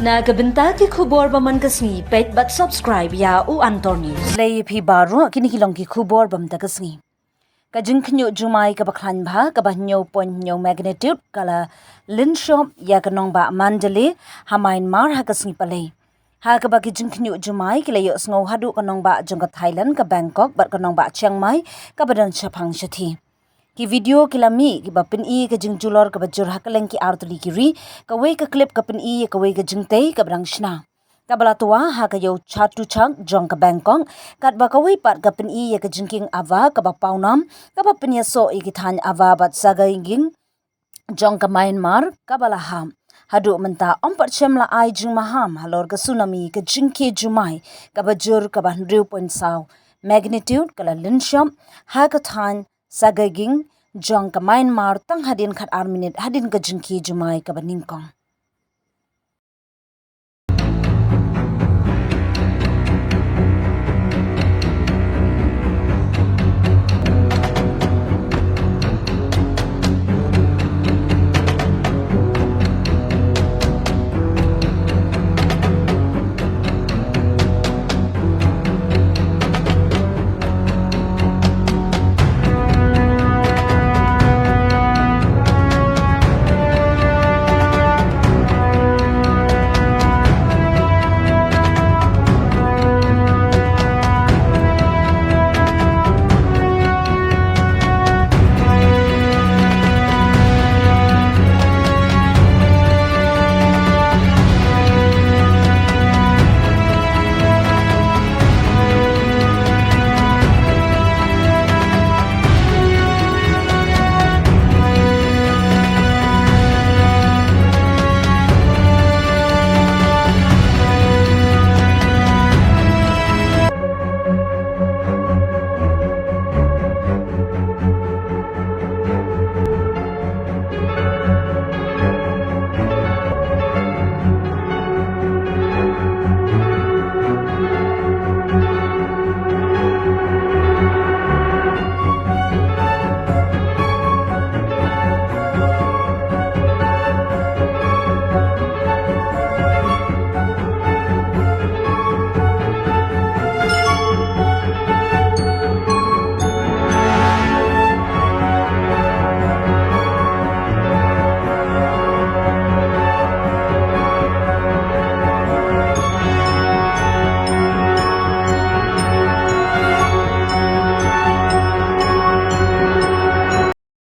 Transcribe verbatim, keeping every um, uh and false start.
Na ka bynta ki khubor ba man ka sngi, peit bad subscribe ïa U Antor News. Khublei ïa phi baroh, kine ki long ki khubor ba mynta ka sngi. Ka jingkhynñiuh jumai kaba khlaiñ bha kaba hynñiew point hynñiew magnitude ka la lynshop ïa ka nongbah Mandalay ha Myanmar ha ka sngi Palei. Ha kaba ki jingkhynñiuh jumai ki la ïohsngew haduh ka nongbah jong ka Thailand ka Bangkok bad ka nongbah Chiang Mai kaba don shaphang shathie. Ki video ki la mih kiba pyni ka jingjulor kaba jur ha kylleng ki artylli ki ri, kawei ka clip ka pyni ïa kawei ka jingtei kaba dang shna kaba la twa ha ka ïew Chatuchak jong ka Bangkok, katba kawei pat ka pyni ïa ka jingkieng Ava kaba pawnam kaba pynïasoh ïa ki thaiñ Ava bad Sagaing Ging jong ka Myanmar kaba la hap. Haduh mynta ym pat shym la ai jingmaham halor ka tsunami, ka jingkhie jumai kaba jur kaba hynriew point saw magnitude ka la lynshop ha ka thaiñ Sagaing Ging jong ka Myanmar tang hadien khatar minit hadien ka jingkhie jumai kaba nyngkong.